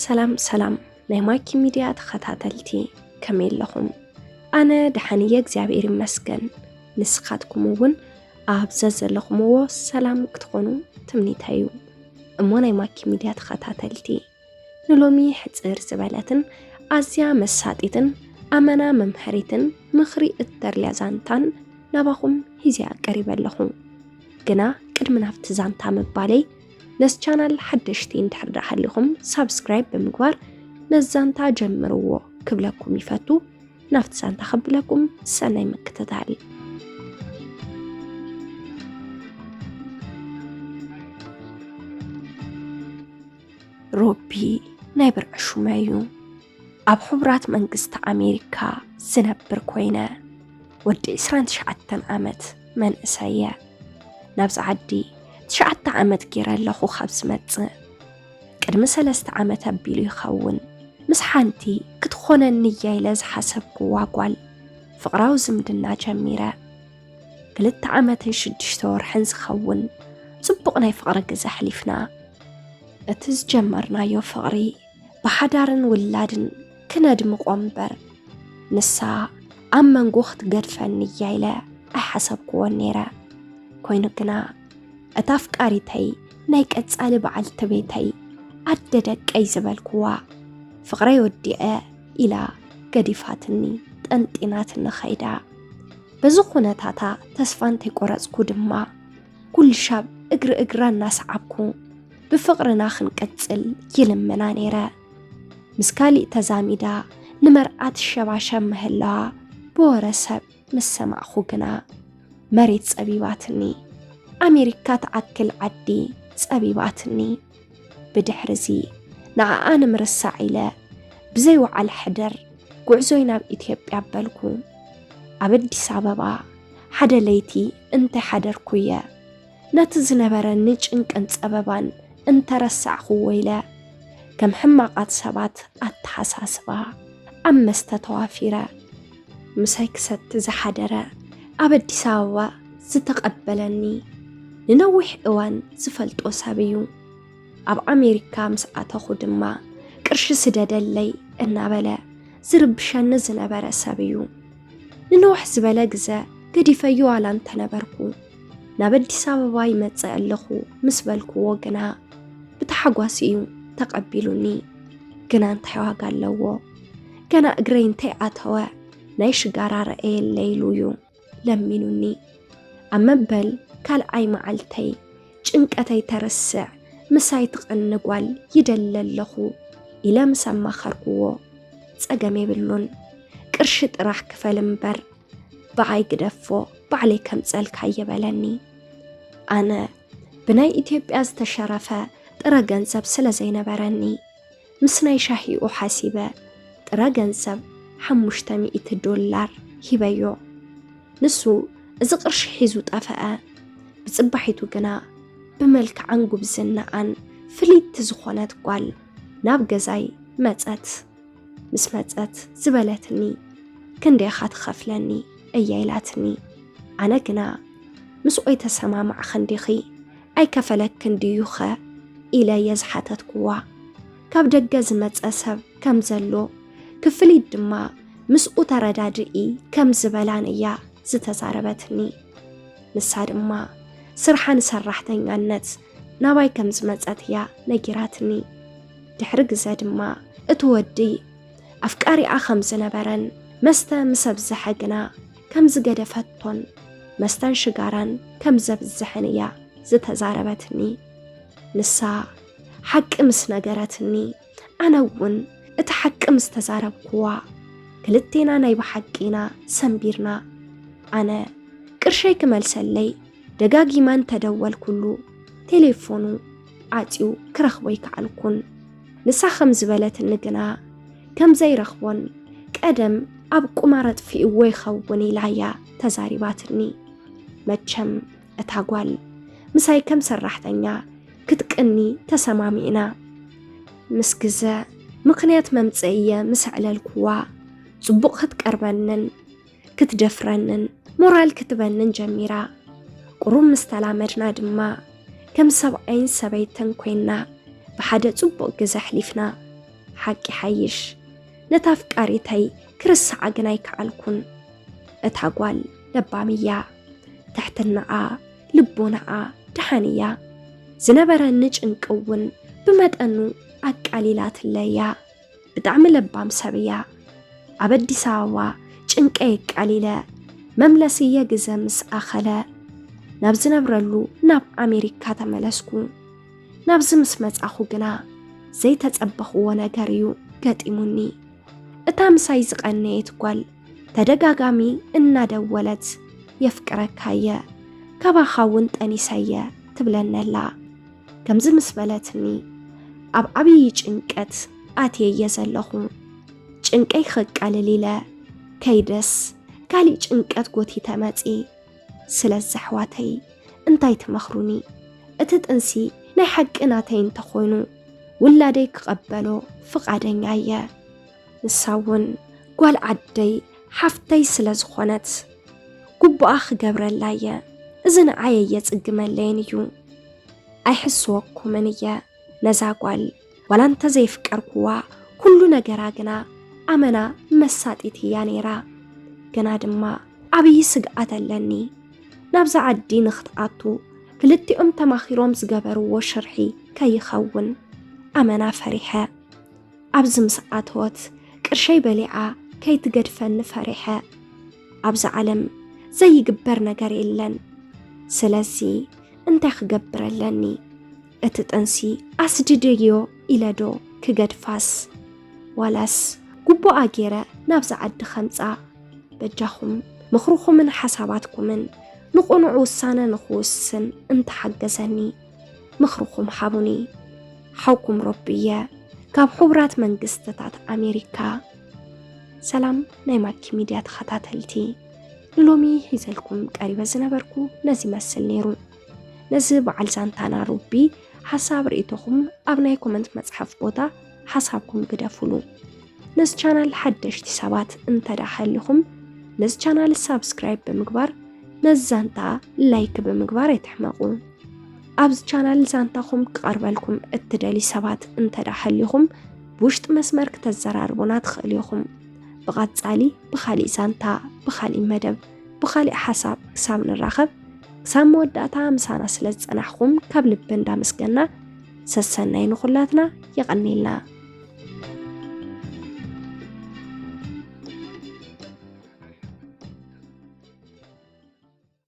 ሰላም ሰላም ናይ ማኪ ሚድያ ተኸታተልቲ፣ ከመይ ኣለኹም? ኣነ ደሓን እየ እግዚኣብሔር ይመስገን። ንስኻትኩም እውን ኣብ ዘዘለኹምዎ ሰላም ክትኾኑ ትምኒተይ እዩ። እሞ ናይ ማኪ ሚድያ ተኸታተልቲ፣ ንሎሚ ሕፅር ዝበለትን ኣዝያ መሳጢትን ኣመና መምሃሪትን ምኽሪ እተርልያ ዛንታን ናባኹም ሂዝያ ቀሪበ ኣለኹ። ግና ቅድሚ ናብቲ ዛንታ ምባለይ፣ ነዚ ቻናል ሓደሽቲ እንድሕር ደኣ ሃሊኹም ሳብስክራይብ ብምግባር ነዚ ዛንታ ጀምርዎ ክብለኩም ይፈቱ። ናብቲ ዛንታ ከብለኩም ሰናይ ምክትታል። ሮቢ ናይ ብርዒ ሹመይ እዩ። ኣብ ሕቡራት መንግስቲ ኣሜሪካ ዝነብር ኮይነ፣ ወዲ ዕስራን ትሽዓተን ዓመት መንእሰይ እየ። ናብዚ ዓዲ ትሽዓተ ዓመት ገይረ ኣለኹ ካብ ዝመጽእ። ቅድሚ ሰለስተ ዓመት ኣቢሉ ይኸውን፣ ምስ ሓንቲ ክትኾነኒ እያ ኢለ ዝሓሰብኩዋ ጓል ፍቕራዊ ዝምድና ጀሚረ። ክልተ ዓመትን ሽዱሽተ ወርሕን ዝኸውን ጽቡቕ ናይ ፍቕሪ ግዜ ኣሕሊፍና። እቲ ዝጀመርናዮ ፍቕሪ ብሓዳርን ውላድን ክነድምቖ እምበር፣ ንሳ ኣብ መንጎ ክትገድፈኒ እያ ኢለ ኣይሓሰብኩዎን ነይረ። ኮይኑ ግና፣ እታ ኣፍቃሪተይ ናይ ቀጻሊ በዓልቲ ቤተይ፣ ኣደ ደቀይ ዝበልኩዋ፣ ፍቕረይ ወዲኤ ኢላ ገዲፋትኒ፣ ጠንጢናትኒ ኸይዳ። በዚ ኩነታታ ተስፋ እንተይቆረጽኩ ድማ፣ ኩሉ ሻብ እግሪ እግራ እናሰዓብኩ ብፍቕርና ክንቅጽል ይልምና ነይረ። ምስ ካሊእ ተዛሚዳ ንመርዓ ትሸባሸብ ምህላዋ ብወረ ሰብ ምስ ሰማዕኹ ግና፣ መሬት ጸቢባትኒ። ኣሜሪካ ትኣክል ዓዲ ጸቢባትኒ። ብድሕርዚ ንዓኣ ንምርሳዕ ኢለ ብዘይ ወዓል ሕደር ጉዕዞይ ናብ ኢትዮጵያ ኣበልኩ። ኣብ ኣዲስ ኣበባ ሓደ ለይቲ እንታይ ሓደርኩ እየ። ነቲ ዝነበረኒ ጭንቅን ጸበባን እንተረሳዕኹዎ ኢለ፣ ከም ሕማቓት ሰባት ኣተሓሳስባ ኣብ መስተ ተዋፊረ። ምሳይ ክሰቲ ዝሓደረ፣ ኣብ ኣዲስ ኣበባ ዝተቐበለኒ፣ ንነዊሕ እዋን ዝፈልጦ ሰብ እዩ። ኣብ ኣሜሪካ ምስ ኣተኹ ድማ፣ ቅርሺ ስደደለይ እናበለ ዝርብሸኒ ዝነበረ ሰብ እዩ። ንንውሕ ዝበለ ግዘ ገዲፈዮ ዋላ እንተነበርኩ፣ ናብ ኣዲስ ኣበባ ይመጽእ ኣለኹ ምስ በልኩዎ ግና፣ ብታሕጓስ እዩ ተቐቢሉኒ። ግና እንታይ ዋጋ ኣለዎ? ገና እግረይ እንተይኣተወ፣ ናይ ሽጋራ ረኣየለይ ኢሉ እዩ ለሚኑኒ። ኣብ መበል ካልኣይ መዓልተይ፣ ጭንቀተይ ተርስዕ፣ ምሳይ ትቐኒ ጓል ይደሊ ኣለኹ ኢለ ምስ ኣማኸርኩዎ፣ ጸገም የብሉን፣ ቅርሺ ጥራሕ ክፈል እምበር፣ ብኣይ ግደፎ፣ ባዕለይ ከምጸልካ እየ በለኒ። ኣነ ብናይ ኢትዮጵያ ዝተሸረፈ ጥረ ገንዘብ ስለ ዘይነበረኒ፣ ምስ ናይ ሻሂኡ ሓሲበ፣ ጥረ ገንዘብ ሓሙሽተ ሚእቲ ዶላር ሂበዮ። ንሱ እዚ ቅርሺ ሒዙ ጠፈአ። ብጽባሒቱ ግና፣ ብመልክዓን ጉብዝናኣን ፍልይቲ ዝኾነት ጓል ናብ ገዛይ መጸት። ምስ መጸት ዝበለትኒ፣ "ክንደይ ኢኻ ትኸፍለኒ?" እያ ኢላትኒ። ኣነ ግና፣ "ምስኡ ኣይተሰማማዕኽን ዲኺ? ኣይከፈለክን ድዩኸ?" ኢለ እየ ዝሓተትኩዋ። ካብ ደገ ዝመጸ ሰብ ከም ዘሎ፣ ክፍሊት ድማ ምስኡ ተረዳድኢ ከም ዝበላን እያ ዝተዛረበትኒ። ንሳ ድማ ስርሓ ንሰራሕተኛነት ናባይ ከም ዝመጸት እያ ነጊራትኒ። ድሕሪ ግዘ ድማ እቲ ወዲ ኣፍቃሪኣ ከም ዝነበረን መስተ ምስ ኣብዝሐ ግና ከም ዝገደፈቶን መስተን ሽጋራን ከም ዘብዝሕን እያ ዝተዛረበትኒ። ንሳ ሓቂ ምስ ነገረትኒ፣ ኣነ እውን እቲ ሓቂ ምስ ተዛረብኩዋ፣ ክልቴና ናይ ብሓቂ ኢና ሰንቢርና። ኣነ ቅርሸይ ክመልሰለይ ደጋጊመ እንተደወልኩሉ፣ ቴሌፎኑ ዓጽዩ ክረኽቦ ኣይከኣልኩን። ንሳ ከም ዝበለትኒ ግና፣ ከም ዘይረኽቦን ቀደም ኣብ ቁማር ኣጥፊእዎ ይኸውን ኢላ እያ ተዛሪባትኒ። መቸም እታ ጓል ምሳይ ከም ሰራሕተኛ ክትቅኒ ተሰማሚዕና። ምስ ግዘ ምኽንያት መምጽእየ ምስ ኣዕለልኩዋ፣ ጽቡቕ ክትቀርበንን ክትደፍረንን ሞራል ክትበንን ጀሚራ። ቁሩብ ምስ ተላመድና ድማ፣ ከም ሰብኣይን ሰበይትን ኮይንና ብሓደ ጽቡቕ ግዘ ኣሕሊፍና። ሓቂ ሓይሽ፣ ነታ ኣፍቃሪተይ ክርስዓ ግን ኣይከኣልኩን። እታ ጓል ለባም እያ። ትሕትናኣ፣ ልቦናኣ ደሓን እያ። ዝነበረኒ ጭንቂ እውን ብመጠኑ ኣቃሊላትለይ እያ። ብጣዕሚ ለባም ሰብ እያ። ኣብ ኣዲስ ኣበባ ጭንቀይ ኣቃሊለ፣ መምለስየ ግዘ ምስ ኣኸለ፣ ናብ ዝነብረሉ ናብ ኣሜሪካ ተመለስኩ። ናብዚ ምስ መጻኹ ግና ዘይተጸበኽዎ ነገር እዩ ገጢሙኒ። እታ ምሳይ ዝቐነየት ጓል ተደጋጋሚ እናደወለት፣ "የፍቅረካየ፣ ካባኻ እውን ጠኒሰየ" ትብለነላ። ከምዚ ምስ በለትኒ፣ ኣብ ዓብዪ ጭንቀት ኣትየየ ዘለኹ። ጭንቀይ ከቃልል ኢለ ከይደስ፣ ካሊእ ጭንቀት ጎቲተ መጺ። ስለዚ ኣሕዋተይ፣ እንታይ ትመኽሩኒ? እቲ ጥንሲ ናይ ሓቂ ናተይ እንተኾይኑ፣ ውላደይ ክቐበሎ ፍቓደኛ እየ። ንሳ እውን ጓል ዓደይ ሓፍተይ ስለ ዝኾነት፣ ግቡኣ ክገብረላ እየ። እዚ ንዓይ ኣየጽግመለይን እዩ። ኣይሕስወኩምን እየ ነዛ ጓል። ዋላ እንተ ዘይፍቀርኩዋ፣ ኩሉ ነገራ ግና ኣመና መሳጢት እያ ነይራ። ግና ድማ ዓብዪ ስግኣት ኣለኒ። ናብዛ ዓዲ ንኽትኣቱ ክልቲኦም ተማኺሮም ዝገበርዎ ሽርሒ ከይኸውን ኣመና ፈሪሐ። ኣብዚ ምስ ኣተወት ቅርሸይ በሊዓ ከይትገድፈኒ ፈሪሐ። ኣብዚ ዓለም ዘይግበር ነገር የለን። ስለዚ እንታይ ክገብር ኣለኒ? እቲ ጥንሲ ኣስድደዮ ኢለ ዶ ክገድፋስ? ዋላስ ግቡኣ ገይረ ናብዛ ዓዲ ከምጻ? በጃኹም ምኽርኹምን ሓሳባትኩምን ንቕኑዕ ውሳነ ንኽውስን እንተሓገዘኒ፣ ምኽርኹም ሃቡኒ። ሓውኩም ሮቢ እየ፣ ካብ ሕቡራት መንግስትታት ኣሜሪካ። ሰላም ናይ ማኪ ሚድያ ተኸታተልቲ፣ ንሎሚ ሒዘልኩም ቀሪበ ዝነበርኩ ነዚ ይመስል ነይሩ። ነዚ በዓል ዛንታና ሩቢ ሓሳብ ርእይቶኹም ኣብ ናይ ኮመንት መጽሓፍ ቦታ ሓሳብኩም ግደፉሉ። ነዚ ቻናል ሓደሽቲ ሰባት እንተ ደኣ ሃሊኹም፣ ነዚ ቻናል ሳብስክራይብ ብምግባር፣ ነዚ ዛንታ ላይክ ብምግባር ኣይትሕመቑ። ኣብዚ ቻናል ዛንታኹም ክቐርበልኩም እትደልዩ ሰባት እንተ ደኣ ሃሊኹም፣ ብውሽጢ መስመር ክተዘራርቡና ትኽእሉ ኢኹም። ብቐጻሊ ብኻሊእ ዛንታ፣ ብኻሊእ መደብ፣ ብኻሊእ ሓሳብ ክሳብ ንራኸብ፣ ክሳብ መወዳእታ ምሳና ስለ ዝጸናሕኩም ካብ ልቢ እንዳመስገና፣ ሰሰናይ ንኹላትና፣ የቐንየልና።